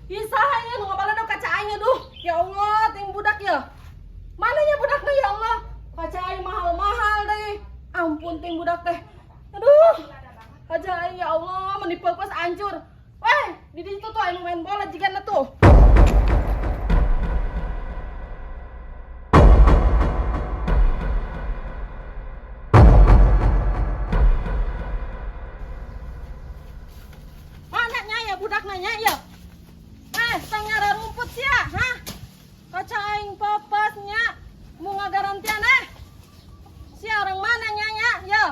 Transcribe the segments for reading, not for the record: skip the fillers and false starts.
Ih, saha ieu nu ngabaledog kaca aing, aduh. Ya Allah, ting budak ya. Mana nya budakna, ya Allah? Kaca aing mahal-mahal deh. Ampun ting budak teh. Aduh. Kaca aing, ya Allah, meni peupeus hancur. Weh, di ditu tuh anu main bola jigana tuh. Mana nya ya budak nanya ya? Eh, tengah rumput sia, hah? Kaca aing peupeus nya. Mau ngagarantian eh? Sia orang mana nya ya?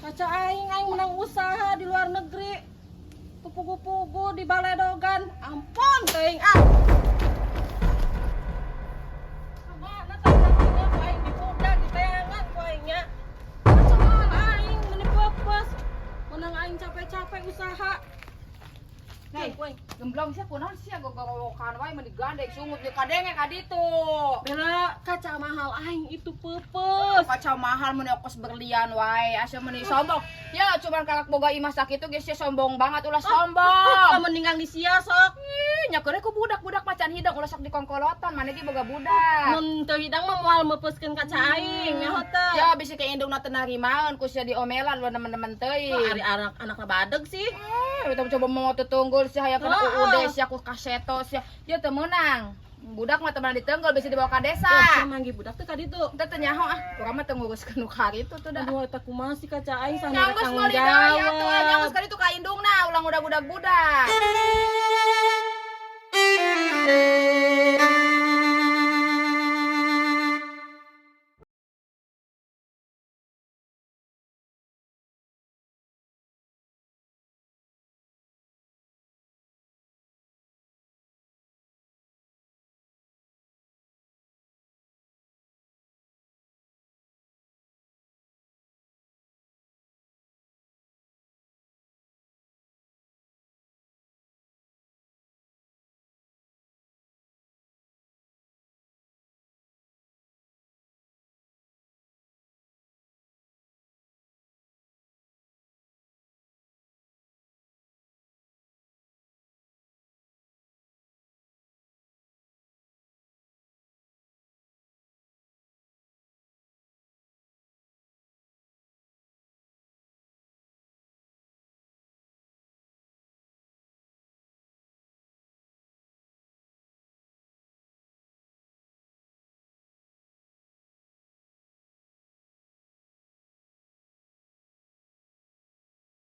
Kaca aing, aing menang usaha di luar negeri. Pugu-pugu di baledogan. Ampun teuing ah. Mana tah ku aing dibudak diteangan ku aing nya. Kaca mahal aing meuni peupeus. Menang aing capek-capek usaha. Hei, Ku aing. Gemblong sia kunaon sia gogorowokan wae meni gandeng sungut jeung kadenge ka ditu. Bella, kaca mahal aing itu peupeus. Kaca mahal meni okos berlian wae, asa meni sombong. Ya cuman kalak boga imah sakitu geus sia sombong banget, ulah sombong. Mendingan di sia sok. Ih, nya keureuh ku budak-budak macan hidang ulah sok dikongkolotan, maneh ge boga budak. Mun teu hidang mah moal meupeuskeun kaca aing, nyaho teu. Ya bisi ke indungna teu narimaeun ku sia diomelan lu nemen-nemen teuing. Ari anak anakna badeg sih. Eh, coba coba mau tetunggul sia hayang kena Heeh. UUD sia ku kaseto sia. Ya teu meunang. Budak mah teu meunang ditenggel bisi dibawa ka desa. Ya, manggih budak teh ka ditu. Teu teu nyaho ah, urang mah teu nguruskeun nu karitu tuh dah. Aduh, eta kumaha sih kaca aing sana Nyanggeus tanggung meuli deui atuh, jawab. Nyanggeus ka ditu ka indungna, ulah ngudag-udag budak.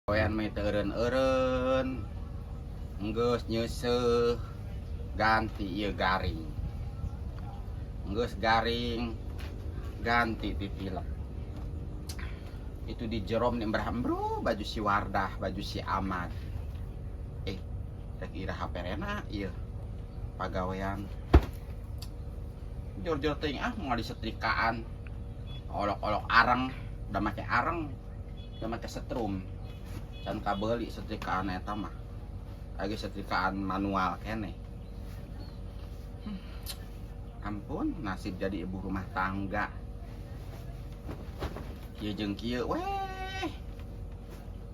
Goyan mah teu eureun-eureun. Enggeus nyeuseuh ganti ieu garing. Enggeus garing ganti titilep. Itu di jerom nih bro, baju si Wardah, baju si Ahmad. Rek iraha perena ieu pagawean. Jor-jor teuing ah moal disetrikaan. Olok-olok areng, udah make areng, udah make setrum. Can kabeuli setrikaan eta mah. Lagi setrikaan manual keneh. Ampun, nasib jadi ibu rumah tangga. Kieu jeung kieu weh.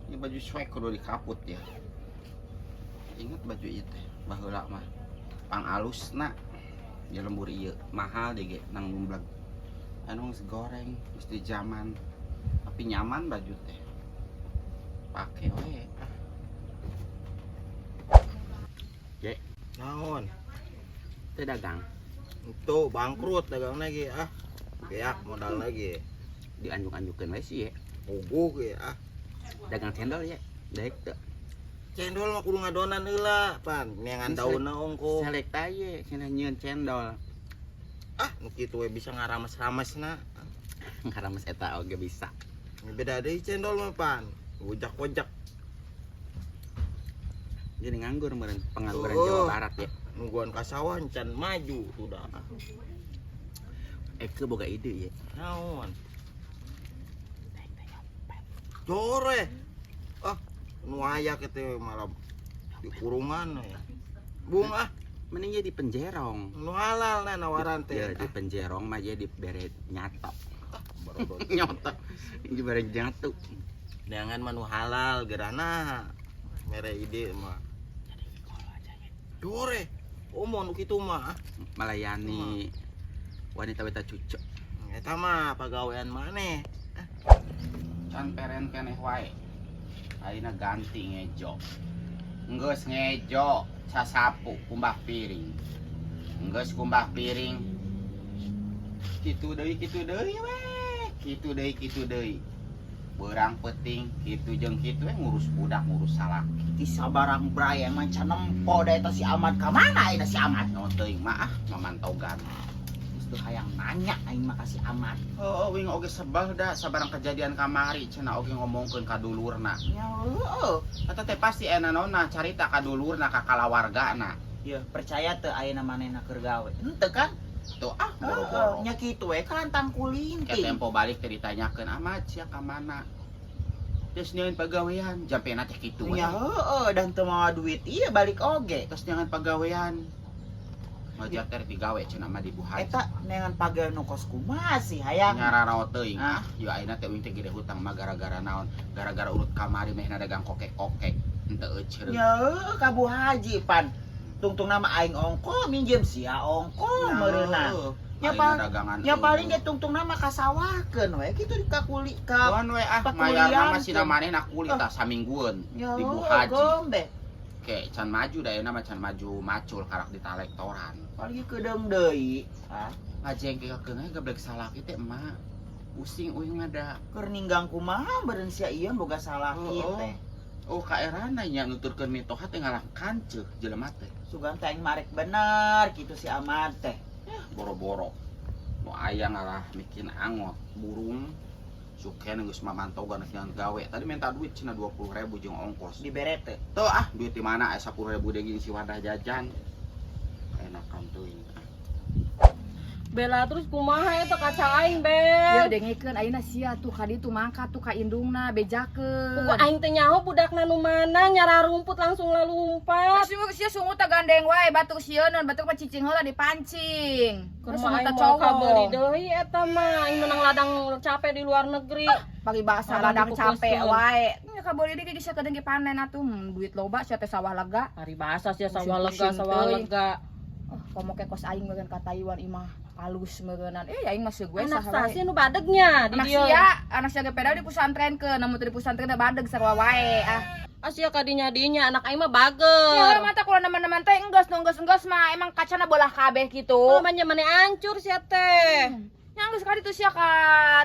Ini baju swag kudu dikaput ya. Ingat baju ieu teh baheula mah. Pangalusna di lembur ieu mahal deh ge nang numbleg. Anu geus goreng, geus di zaman. Tapi nyaman baju teh. Pake we. Ge, Naon? Teh dagang Itu bangkrut dagang lagi ah. Geak modal lagi. Dianjuk-anjukeun we sih ye. Puguh ge ah. Dagang cendol ye. Daek teu. Cendol mah kudu ngadonan heula, pan. Neangan Ini daunna ongko. Selekta ye cenah nyieun cendol. Ah, nu kitu we bisa ngarames-ramesna. Ngarames eta oge bisa. Beda deui cendol mah pan. Wojak-wojak. Jadi nganggur meureun pengangguran Oh. Jawa Barat ya. Nungguan ka sawah can maju sudah. Eke boga ide ye. Naon? Jore. Ah, nu aya kitu malah di kurungan ya. Bung ah, Mending jadi penjerong. nu halal nah nawaran Ya, teh. di penjerong mah jadi bere nyato. Barodol. Nyoto. Dibere nyatu. Neangan mah nu halal gerana. Mere ide mah. Jadi kalau aja ya. Dore. Omo nu kitu mah. Melayani wanita-wanita cucu. Eta mah pagawean maneh. Can peren keneh wae. Ayeuna ganti ngejo. Enggeus ngejo sasapu kumbah piring. Enggeus kumbah piring. Kitu deui we. Kitu deui, kitu deui. Beurang peuting kitu jeung kitu we ngurus budak, ngurus salaki. Ti sabarang bray emang can nempo da eta si Ahmad ka mana ayeuna si Ahmad? No teuing mah ah mamantogan. Geus teu hayang nanya aing mah ka si Ahmad. Oh, wing oge sebel da sabarang kejadian kamari cenah oge ngomongkeun ka dulurna. Ya heueuh. Eta teh pasti aya naonna carita ka dulurna ka kalawargana. Ya percaya teu ayeuna manehna keur gawe? Henteu kan? Tuh ah Heeh, boro-boro. nya kitu we kalantang Kayak kulinting. tempo balik teh ditanyakeun Ahmad sia ka mana? Terus nyeun pagawean, jampena teh kitu we. Nya heueuh dan teu mawa duit iya balik oge. Terus nyangan pagawean. Ngajar teh digawe cenah mah di Bu Haji. Eta neangan pagawean nu kos kumaha sih hayang. Nyararao teuing Ah. ah, yo ayeuna teh uing teh gede hutang mah gara-gara naon? Gara-gara urut kamari meh dagang kokek-kokek. Henteu euceureuh. Nya heueuh ka Bu Haji pan. Tungtung nama aing ongko minjem sia ongko meureunna. Nya dagangan. Nya paling ge tungtung nama kasawakeun we kitu di kakuli ka Tuan we ah pakulian mayar nama sina teh. manehna kuli tah saminggueun Ya, di Bu Haji. gombe. Ke can maju da ayeuna mah can maju macul karak di talektoran. Paling kedeung deui. Ah, Ngajengkelkeun we geblek salaki teh emak. Pusing uing mah da. keur ninggang kumaha beureun sia ieu boga salaki Oh, oh. teh. Oh kaerana nya nuturkeun mitoha teh ngalah kanceuh jelema teh. Sugan teh aing marek bener kitu si Ahmad teh. Boro-boro. Nu aya ngalah bikin angot burung. Suken geus mamantogan geus gawe. Tadi minta duit cenah 20.000 jeung ongkos. Dibere teh. Tuh ah duit di mana aya 10.000 deui si wadah jajan. Enakan teuing. Bela terus kumaha eta kaca aing, Bel? Ya dengekeun ayeuna sia tuh ka ditu mangkat tuh ka indungna bejakeun. Puguh aing teh nyaho budakna nu mana nyara rumput langsung lalumpat. Terus sia sungut teh gandeng wae batur sieun batur mah cicing heula dipancing. Keur Terus mah sungut aing teh mau kabeuli cowok. deui eta mah aing menang ladang capek di luar negeri. Paribasa Malah ladang capek dipupuskeun. wae. Nya kabeuli deui ge sia kedeung ge panen atuh duit loba sia teh sawah lega. Paribasa sia sawah lega, Pusing-pusing sawah teuing. lega. Oh, komo ke kos aing meureun ka Taiwan imah alus meureunnan. Eh aing mah seug we Anak saha wae. sasi nu badegnya di Anak dieu. sia, anak sia ge peda di pesantrenkeun, namun teu di pesantren teh badeg sarua wae ah. Asia kadinya dinya anak aing mah Ya bager. mata kula neman-neman teh enggeus nu enggeus-enggeus mah emang kacana bolah kabeh gitu. Oh, mah mane hancur sia teh. Nya geus kali tuh sia ka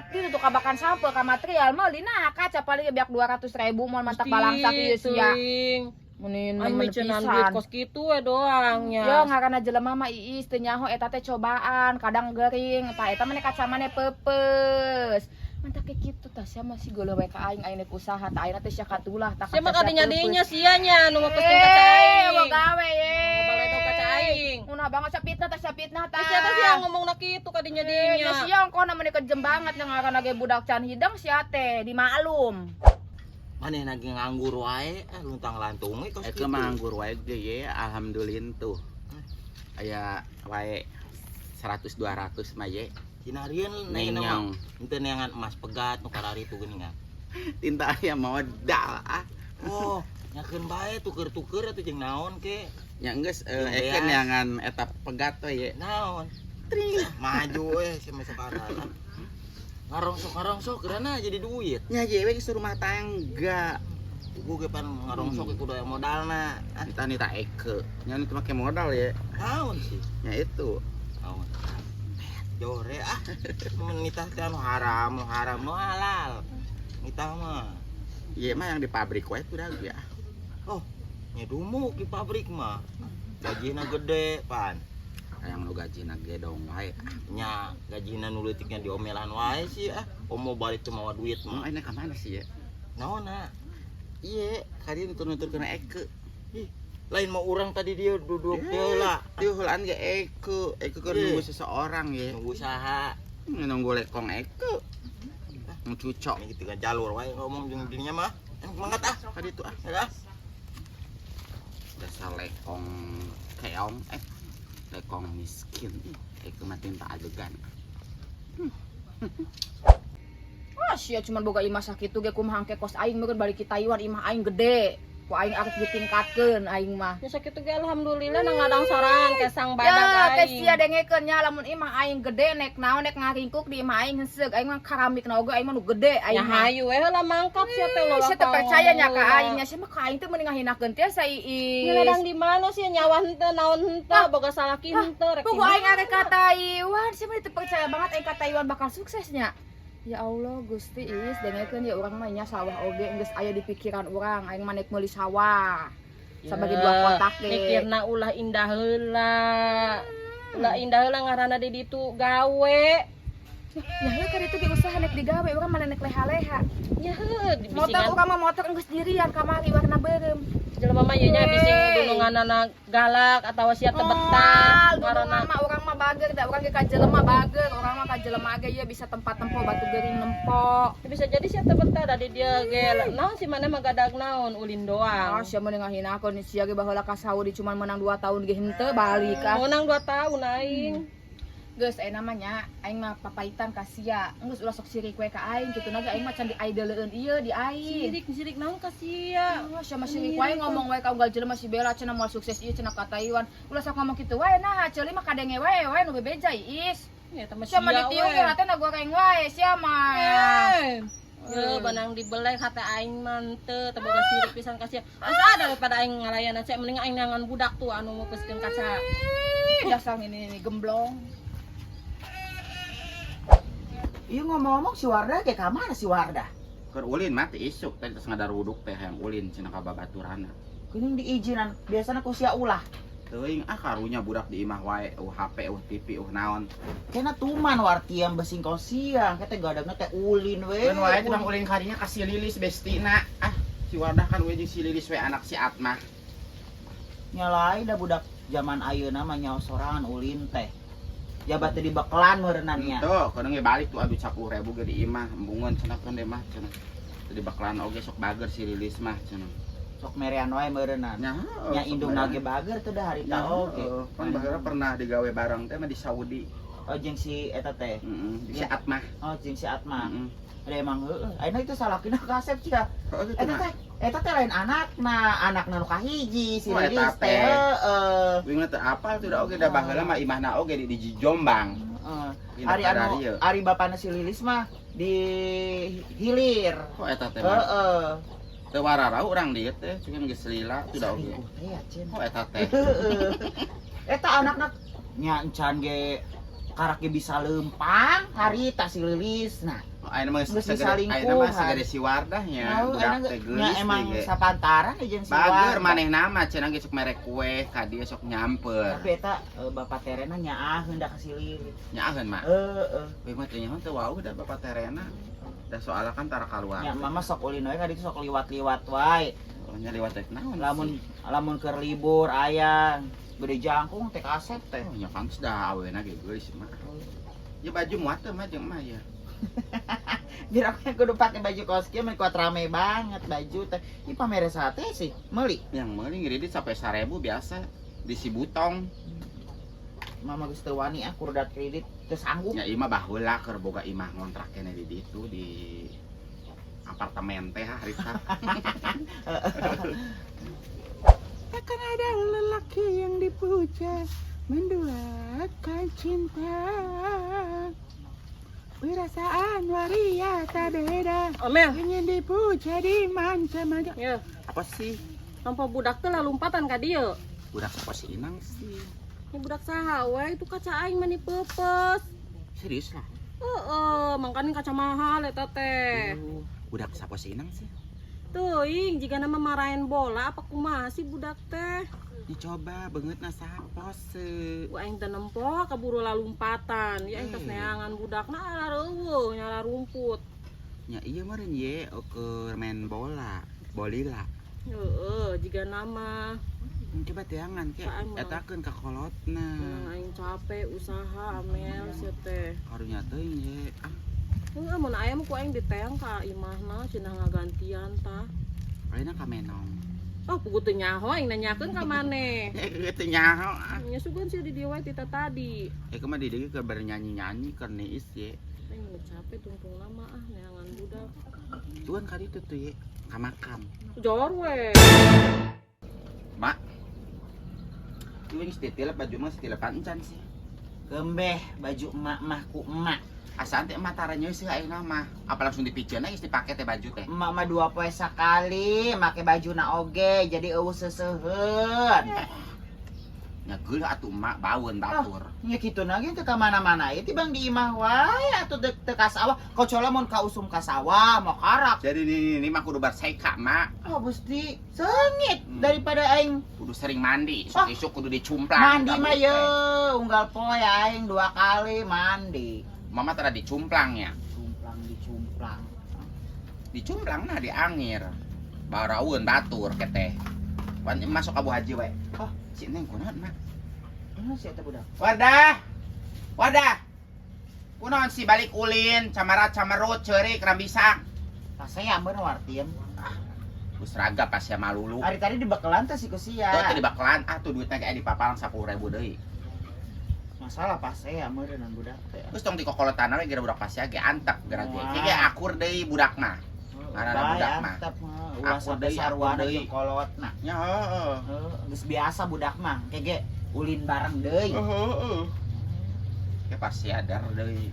ditu tuh kabakan sampe ka material meuli nah kaca paling ge biak 200.000 moal mantak balangsak ieu sia. Teuing. Meni Aing nemen micenan duit pisan. kos kitu we doang Yo nya. ngaranna jelema mah iis teu nyaho eta teh cobaan, kadang gering, tah eta mah kaca maneh peupeus. Mantak ke kitu tah sia masih geuleuh we ka aing aing rek usaha tah ayeuna teh sia katulah tah Sia mah kaca sia kadinya peupeus. dinya sia nya nu ngepeskeun kaca Eh, aing. mau gawe ye. Ngabaledog kaca aing. Unah banget sia fitnah tah sia fitnah tah. Terus sia teh sia ngomongna kitu kadinya Eh, dinya. nya sia ongkoh meni kejem banget yang ngaranna ge budak can hideng sia teh dimaklum. Manehna ge nganggur wae, ah luntang lantung we kos Eke kitu. mah nganggur wae ge ye alhamdulillah tuh. Aya wae 100 200 mah ye. Cinarieun ayeuna mah Nenyong. henteu neangan emas pegat nu kararitu geuningan. Tinta aya modal ah. Oh, nyakeun bae tuker-tuker atuh jeung naon ke? Nya geus Jeung eke beas. neangan eta pegat we ye. Naon? Tring. Maju we sia mah sekarang. Ngarongsok-ngarongsok geurana jadi duit. Nya ye we geus rumah tangga. Puguh ge pan ngarongsok kudu aya modalna. Ah, Nita nita eke. Nya nu make modal ye. naon sih? Nya itu. Naon? Jore ah. Mun nitah teh anu haram, nu haram nu halal. Nitah mah. Ieu mah yang di pabrik wae kudu ya. Oh, nya dumuk di pabrik mah. Gajina gede pan. Hayang nu gajina gedong wae. Nya gajina nu leutiknya diomelan wae sih ah. Omo balik teu mawa duit Mau mah. ayeuna ka mana sih ya? Naonna? Iya, kadi nutur-nuturkeun eke. Ih, lain mau urang tadi dia duduk heula. Dia heulaan ge eke, eke keur Iya. nunggu seseorang ya. Nunggu saha? Nunggu lekong eke. Ngecucok. Ini tiga jalur wae ngomong jeung dirinya mah. Mangkat ah. Kadi tuh ah. Ya. Dasar lekong keong lekong miskin. Eke mah tinta adegan. Wah, sia cuman boga imah sakitu ge kumaha engke kos aing meureun balik ki Taiwan imah aing gede. Ku aing arek ditingkatkeun aing mah. Ya sakitu ge alhamdulillah nang ngadang sorangan kesang badak Ya, aing. sia dengekeun nya lamun imah aing gede nek naon nek ngaringkuk di imah aing heuseuk aing mah karamik na oge aing mah nu gede Ya aing mah. hayu we heula mangkap sia teh lola. Sia teu percaya nya ka aing nya sia mah ka aing teh mending ngahinakeun teh sa Iis. Ngeladang di mana sih nyawa henteu naon henteu boga salaki henteu rek. Pugu aing arek ka Taiwan, sia mah teu percaya banget aing ka Taiwan bakal suksesnya. Ya Allah Gusti Iis dengekeun ya urang mah nya sawah oge geus aya di pikiran urang aing mah nek meuli sawah. Sabagi dua kotak ge. Mikirna ulah indah heula. Ulah indah heula ngaranna di ditu gawe. Ya heuh ka ditu ge usaha nek digawe urang mah nek leha-leha. Ya heuh Motor urang mah motor geus dirian kamari warna beureum. Jelema mah ieu nya bising dununganana galak atawa sia teu betah ngaranna mah urang mah bager da urang ge ka jelema bager, urang mah ka jelema ge ieu bisa tempat tempo batu geuring nempo. Bisa jadi sia teu betah da di dieu ge naon si maneh mah gadag naon ulin doang. Ah, sia mah ngahinakeun sia ge baheula ka Saudi cuman menang 2 tahun ge henteu balik ah. Menang 2 tahun aing. Geus aya namanya aing mah papaitan ka sia. Geus ulah sok sirik we ka aing kitu na ge aing mah can diaideleueun ieu di aing. Sirik-sirik naon ka sia. Oh, sia mah sirik wae ngomong wae ka unggal jelema si Bella cenah moal sukses ieu cenah ka Taiwan. Ulah sok ngomong kitu wae nah ceuli mah kadenge wae wae nu bebeja Iis. Ya teh mah Sia mah ditiung ge hatena goreng wae sia mah. Ye, banang dibelek hate aing mah teu teu boga sirik pisan ka sia. Asa daripada aing ngalayanan sia mending aing nangan budak tuh anu mupeskeun kaca. Dasar ini gemblong. Iya ngomong-ngomong si Wardah kayak ka mana si Wardah? Keur ulin mah teh isuk teh geus ngadaruduk teh hayang ulin cenah ka babaturana. Kuning diizinan, biasanya ku sia ulah. Teuing ah karunya budak di imah wae, HP, TV, naon. Kena tuman wartiam besing kau siang, kata gadangna teh ulin we. Keun wae cenah ulin kadinya ka si Lilis bestina. Ah, si Wardah kan we jeung si Lilis we anak si Atmah. Nyalai dah budak zaman ayeuna mah nyaho sorangan ulin teh. Jabat teh dibekelan meureunannya. Tuh, kadang ge balik tuh adu 10.000 ge di imah, embungeun cenah keun deh mah cenah. Teu dibekelan oge sok bager si Lilis mah cenah. Sok merean wae meureunnan. Nya, Nya indung nage bager tuh dah harita oge. Kan baheula pernah digawe bareng teh mah di Saudi. Oh jeung si eta teh. Heeh, si Atmah. Oh jeung si Atma. Heeh. Ada emang heueuh. Ayeuna itu salakina kasep sia. Heeh kitu Eta mah. teh eta teh lain anakna, anakna nu kahiji si Oh, eta Lilis teh. teh. Heeh. Wing teu apal tuh da oge da baheula mah imahna oge di Jombang. Heeh. Pindah Ari ka anu dieu. ari bapana si Lilis mah di hilir. Kok eta teh mah? Heeh. Teu wararau urang dieu teh, cuman geus lila tuh da oge. Salingkuh teh ya, Cen. Kok eta teh? Heeh. Eta anakna nya encan ge karak ge bisa lempang harita si Lilis. Nah, Ayeuna mah Geus segede ayeuna mah disalingkuhan. segede si Wardahnya, oh, budak ayeuna teh nya geulis emang ge. sapantaran jeung si Bager Wardah. manehna mah cenah ge sok mere kue ka dieu sok nyamper. Tapi eta bapak terena nyaaheun da ka si Lilis. Nyaaheun mah. Heeh. Wih mah teu nyaho teu wau da bapak terena. Da soalna kan tara kaluar. Nya mama sok ulin we ka ditu sok liwat-liwat wae. Oh, nya liwat teh naon? Lamun lamun keur libur aya gede jangkung teh kasep teh. Oh, nya pantes da awena ge geulis mah. Ya baju muat teh mah jeung mah ya. Biar aku kudu pakai baju kaos kieu mah kuat rame banget baju teh. Ini pamere sate sih, meuli. Yang meuli ngiridit sampai 1000 biasa di Sibutong. Mama geus teu wani ah kurdat kredit teu sanggup. Ya imah baheula keur boga imah ngontrak keneh di ditu di apartemen teh harita. Takkan ada lelaki yang dipuja menduakan cinta. Perasaan waria tak beda. Omel, Ingin dipuja dimanja-manja. ya. Apa sih? Nampa budak teh lalumpatan ka dieu. Budak sapa si Inang sih? Ini budak saha we itu kaca aing mah peupeus. Serius lah. Heeh, mangkaning kaca mahal eta teh. Budak sapa si Inang sih? Teuing jigana mah maraen bola apa kumaha sih budak teh? Dicoba beungeutna sapos se. Ku aing teh nempo kaburu lalumpatan. Ya aing tos neangan budakna areueuh nyala rumput. Nya iya meureun ye keur main bola, bolila. Heeh, jigana mah Coba teangan ke Saang mah. etakeun ka kolotna. Menang aing capek usaha amel sia teh. Karunya teuing ye. Ah, Heeh, mun aya mah ku aing diteang ka imahna cenah ngagantian tah. ayeuna ka Menong. Oh, pugu teu nyaho aing nanyakeun ka maneh. Teu nyaho ah. Nya sugan sih di dieu wae tita tadi. Eh kumaha di dieu keur bernyanyi-nyanyi keur niis ye. Aing udah capek tungtung lama ah neangan budak. Tuan kali itu tuh ye, ka makam. Jor we. Mak. Ieu geus ditilep baju mah setilepan encan sih. Gembeh baju emak mah ku emak. Asaan teh emak tara nyeuseuh ayeuna mah. Apa langsung dipiceun geus dipake teh baju teh. Emak mah 2 poe sakali make bajuna oge jadi eueuh seseuheun. Nya geuleuh atuh emak baeun batur. Nya kitu na ge teu ka mana-mana ieu tibang di imah wae atuh teu ka sawah. Kocola mun ka usum ka sawah mau karak. Jadi ini mah kudu berseka, Mak. Oh, Gusti, sengit daripada aing kudu sering mandi, isuk-isuk kudu dicumplang. Mandi mah ye, unggal poe aing 2 kali mandi. Mama tara dicumplang ya. Cumplang dicumplang. Dicumplang nah diangir. Baraun batur keteh. Wan masuk ka Bu Haji we. Oh, si Neng kunaon, Mak? Kunaon si eta budak? Wadah. Wadah. Kunaon si balik ulin, camarat camerut, ceurik rambisak. Pasea mun wartieun. Ah, geus raga pasea malulu. Hari tadi dibekelan teh si ku sia. Tuh teh dibekelan, ah tuh duitna ge dipapalang 10.000 deui. Masalah pasea meureunnan budak teh. Geus tong dikokolotan we geura budak pasea ge antep geura ge. Ge akur deui budak mah. Ngaranna budak mah. Antep mah ulah sampe sarwana jeung kolotna. Nya heeh. Geus biasa budak mah, ke ge ulin bareng deui. Heeh. Ge pasea dar deui.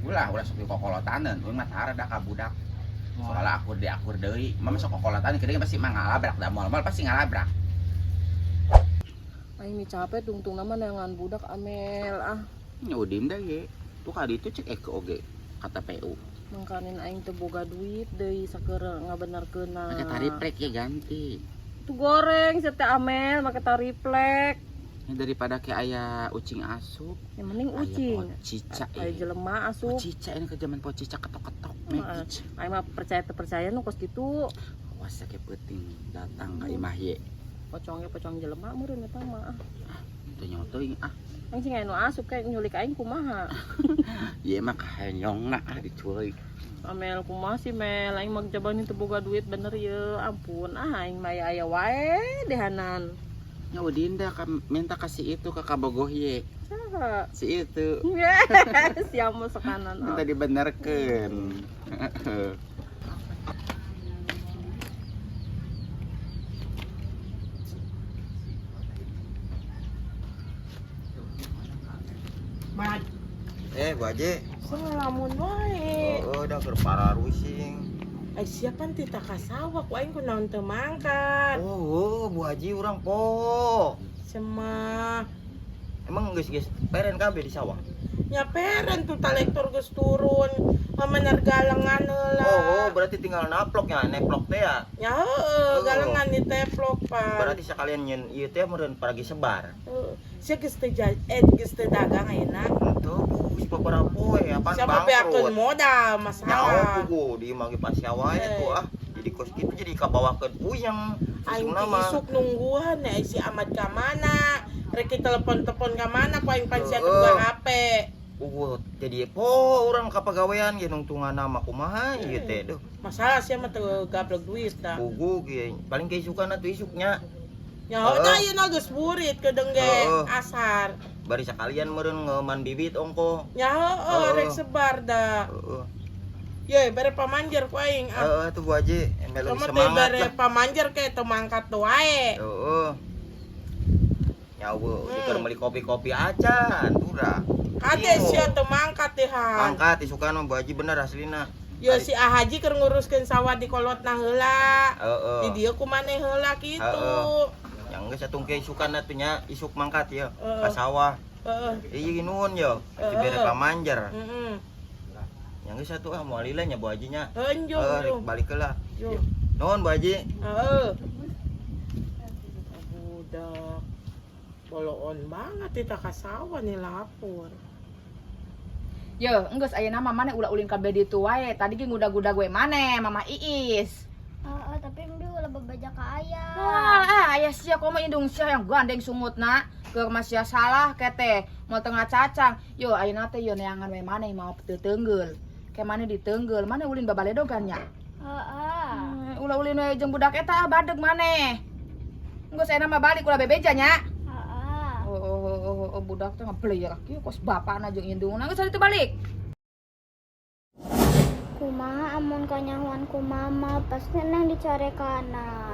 Ulah ulah sok dikokolotaneun, euy mah tara da ka budak. Soalnya akur deui akur deui, mah masuk kokolotan geuning pasti mah ngalabrak da moal-moal pasti ngalabrak. Aing ini capek tungtung nama neangan budak Amel ah. Nya udim da ge. Tuh kali itu cek eke oge kata PU. Mangkanin aing teu boga duit deui sakeur ngabenerkeunna. Make tariplek ya ganti. Tuh goreng sia teh Amel make tariplek. Ini daripada ke aya ucing asup. Yang mending ucing. Aya pocica. Aya jelema asup. Pocica ini ke zaman pocica ketok-ketok. Aing mah percaya teu percaya nu kos kitu. Awas ke peuting datang ka imah ye. Pocongnya pocong jelema meureun eta mah. Ah, teu nyaho teuing ah. Aing sing aya nu asup kayak nyulik aing kumaha. Ieu mah kahenyongna ah diculik. Amel kumaha sih Mel, aing mah jaban teu boga duit bener ye. Ampun ah aing mah aya wae dehanan. Nya Udinda minta kasih itu ke kabogoh ye. Saha? Si itu. Siap mah sekanan. Minta dibenerkeun. Mat. Bu Haji. Selamun wae. Oh, udah keur pararusing. Ai siapa teh tak ka sawah ku aing kunaon teu mangkat. Oh, Bu Haji urang po. Semah. Emang geus peren kabeh di sawah? Nya peren tuh talektor geus turun. Pamener galengan heula. Oh, berarti tinggal naplok nya, neplok teh ya. Nya heueuh, galengan diteplok pan. Berarti sekalian nyen ieu teh meureun paragi sebar. Heeh. Sia geus teu geus teu dagang ayeuna. Henteu, geus babaraha poe apaan Siapa beakeun modal masalah. Nyaho pugu di imah ge pasea wae tuh ah. Jadi kos kitu jadi kabawakeun puyeng. Aing teh isuk nungguan ya si Ahmad ka mana? Rek telepon-telepon ka mana ku aing pan sia teu boga HP. Pugu jadi po urang ka pagawean ge nungtunganna mah kumaha ieu teh duh. Masalah sia mah teu gablek duit dah. Pugu ge paling ke isukan atuh isuknya. Nya da ayeuna geus burit kedeung ge asar. Bari sakalian meureun ngeuman bibit ongko. Nya heueuh rek sebar da. Heeh. Ye bere pamanjer ku aing ah. Heeh tuh Bu Haji, emel semangat bere pamanjer ke teu mangkat tuh wae. Heeh. Nya eueuh keur meuli kopi-kopi acan tuh dah. Kade sia teu mangkat teh han. Mangkat isukan mah Bu Haji bener aslina. Ya si Ahaji keur nguruskeun sawah di kolotna heula. Heeh. Di dieu ku maneh heula kitu. Heeh. Yang geus atuh ke isukan atuh nya isuk mangkat ya ka sawah. Heeh. Ieu nuhun yo, dibere pamanjer. Heeh. Yang geus atuh ah moal lila nya Bu Haji nya. Heeh, balik heula. Nuhun Bu Haji. Heeh. Budak. Boloon banget eta ka sawah nih lapor. Yo, enggeus ayeuna mah maneh ulah ulin kabeh ditu wae. Tadi ge ngudag-gudag we maneh, Mama Iis. Heeh, tapi embi ulah bebeja ka aya. Wah, ah, aya sia komo indung sia yang gandeng sungutna. Keur mah sia salah kete, moal tengah cacang. Yo ayeuna teh yo neangan we maneh mau teu teunggeul. Ke maneh diteunggeul, maneh ulin babaledogan nya. Heeh. Ulah ulin we jeung budak eta badeg maneh. Enggeus ayeuna mah balik ulah bebeja nya. Heeh. Oh. Oh, budak teh ngebeliak kieu kos bapana jeung indungna geus itu balik. Kumaha amun kanyahoan ku mama, pasti neng dicarekanan.